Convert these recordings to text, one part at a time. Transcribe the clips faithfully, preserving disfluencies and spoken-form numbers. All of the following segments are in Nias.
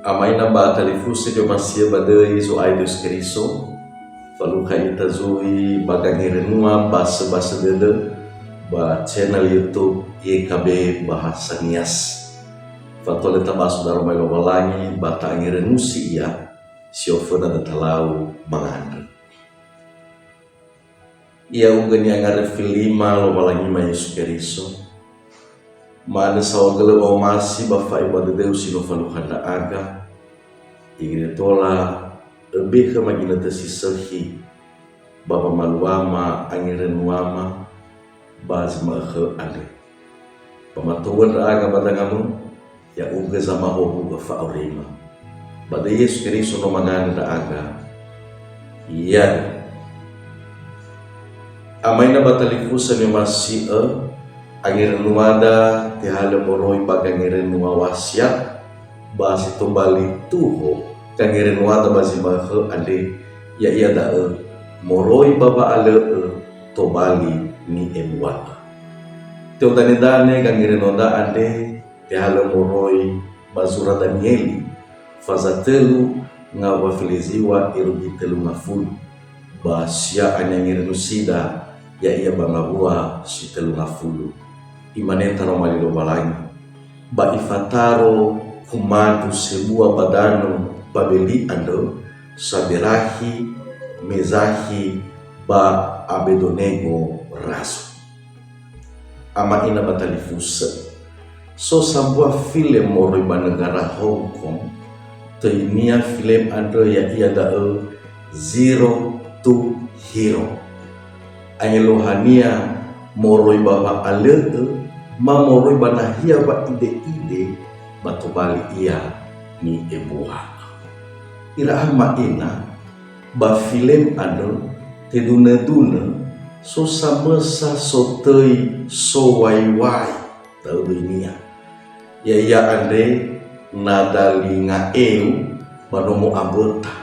Ama ina ba talifusö ni'omasi'ö ba döi Zo'aya Yesu Keriso, falukha ita zui ba gangerenua basöbasö dödö ba channel YouTube Y K B Bahasa Nias. Fatole tabaso daroma Lowalangi ba ta'angerenusi ia, si oföna da talau mangandrö. Ya'ugö ni'angaröfi lima Lowalangima Yesu Keriso, ma'anö saohagölö wa'omasi ba fa'ebua dödöu si no falukha ndra'aga, irege tola öbekhe ma ginötö si sökhi ba wamaluama angerenuama ba zi ma'ökhö andre. Ba matou'ö ndra'aga ba dangamö, ya'ugö zamahowu'ö fa'aurima. Ba döi Yesu Keriso no mangandrö ndra'aga. Ya'ia. Ama ina ba talifusö ni'omasi'ö, angerenuada tehalö moroi ba gangerenua wasiat, ba si tobali tuho gangerenuada ba zi ma'ökhö andre, ya'ia da'ö moroi ba wa'alö'ö tobali ni'ebua'ö. Te'odanedane gangerenuada andre tehalö moroi ba zura Danieli, faza tölu ngawua feleziwa irugi tölu ngafulu, ba sia'a ni'angerenusida, ya'ia ba ngawua si tölu ngafulu. Imane taroma li Lowalangi, ba ifataro kumandru sebua ba danö Babeli andrö, Saderahi, Mezakhi, ba Abedonego razo. Ama ina ba talifusö. So sambua film moroi ba negara Hong Kong, töinia film andrö ya'ia da'ö Zero to Hero. Angeluahania moroi ba wa'alö'ö, ma moroi ba nahia wa'ide-ide, ba tobali ia ni'ebua'ö. Ira ama ina, ba film andrö tedunö-dunö so samösa sotöi sowai-wai da'ö döinia. Ya'ia andre na dali nga'eu ba nomo amböta,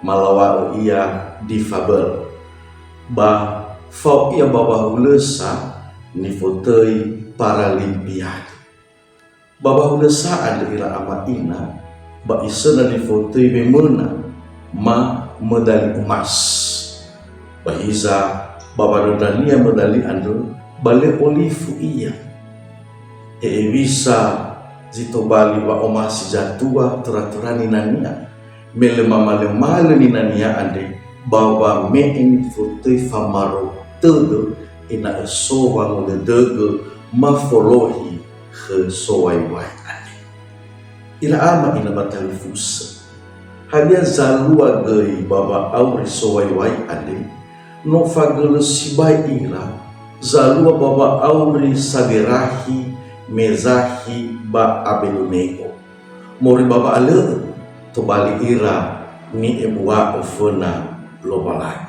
malaŵa'ö ia difabel. Ba fao ia ba wahulösa nifotöi Paralimpiade. Ba wahulösa andrö ira ama ina, ba isöna nifotöi wemöna ma medali emas. Ba hiza, ba wanöndrania medali andrö, ba lö olifu ia. Hewisa zi tobali wa'omasi zatua töra-töra ninania, me lö mamalömalö ninania andre ba wame'e nifotöi famarou tödö ena'ö so wangolödögö ma folohi khö sowai-wai andre. Ira ama ina ba talifusö. Hadia zalua göi ba wa'auri sowai-wai andre? No fagölö sibai ira, zalua ba wa'auri Saderahi, Mezakhi, ba Abedonego. Moroi ba wa'alö'ö, tobali ira ni'ebua'ö föna Lowalangi.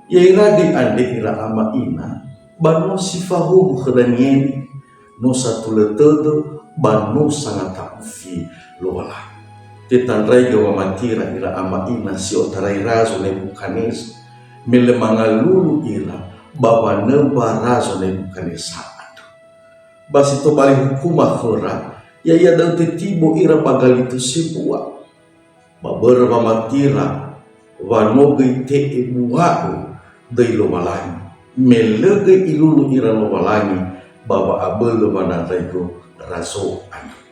Ya ira göi andre ira ama ina, ba no si fahuhu khö Danieli, no satulö tödö, ba no sangata'ufi Lowalangi. Tetandraigö wamatira ira ama ina si otarai razo Nebukadneza, me lö mangalulu ira ba wanömba razo Nebukadneza andrö. Ba si tobali hukuma khöra, ya'ia da'ö tetibo ira ba galito sebua. Ba börö wamatira, wa no göi te'ebua'ö döi Lowalangi, me lö göi ilulu ira Lowalangi ba wa'abölö wanandraigö razo andrö.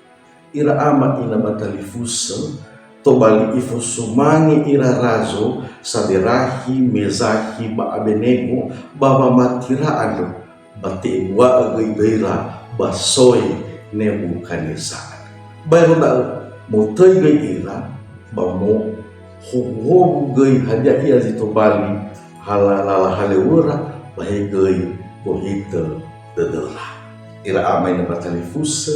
Ira ama ina ba talifusö, tobali ifosumange ira razo Saderahi, Mezakhi, ba Abenego ba wamatira andrö, ba te'ebua'ö göi döira ba soi Nebukadneza. Baero da'ö, motöi göi ira, ba mohowu-howu göi hadia ia zi tobali hala-, lala halöŵöra, ba he göi gohitö dödöra. Ira ama ina ba talifusö,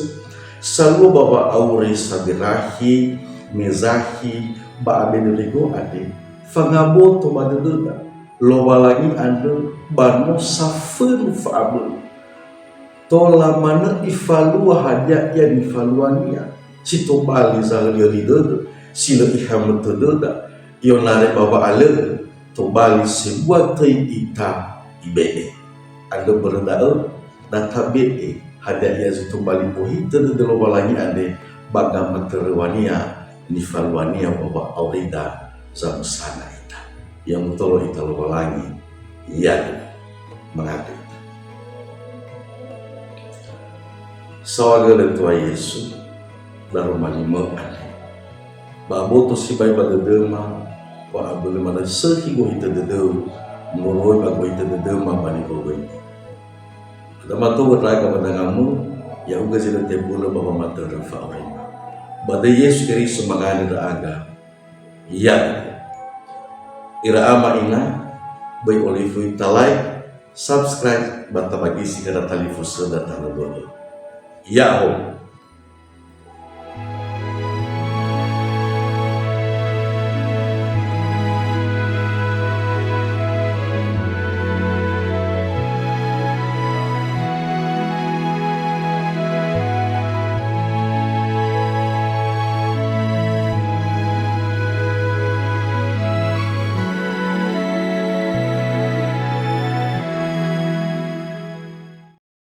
salua ba wa'auri Saderahi, Mezakhi, ba Abedenego andre, fangaboto ba dödöda. Lowalangi andrö ba no safönu fa'abölö. Tola manö ifalua hadia ia nifaluania, si tobali zahöliöli dödö, si lö ihamö tödöda, ionare ba wa'alö'ö, tobali sebua töi ita ibe'e. Andrö börö da'ö, na tabe'e hadia ia zi tobali ohitö dödö Lowalangi andre ba gamatöröŵania nifaluania ba wa'aurida zamösana ita. Ya mutolo ita Lowalangi, ya'ia mangandrö ita. Saohagölö Tua Yesu, daroma limö andre. Ba aboto sibai ba dödöma, wa abölö manö sökhi gohitö dödöu, moroi ba gohitö dödöma ba niwöwöimi. Damato wöndra'aga ba dangamö, ya'ugö zi lö tebulö ba wamatörö fa'aurima. Ba döi Yesu Keriso mangandrö ndra'aga. Ya'ia. Ira ama ina, böi olifu ita like, subscribe, ba tabagisi khöda talifusöda tanö bö'ö. Ya'ahowu.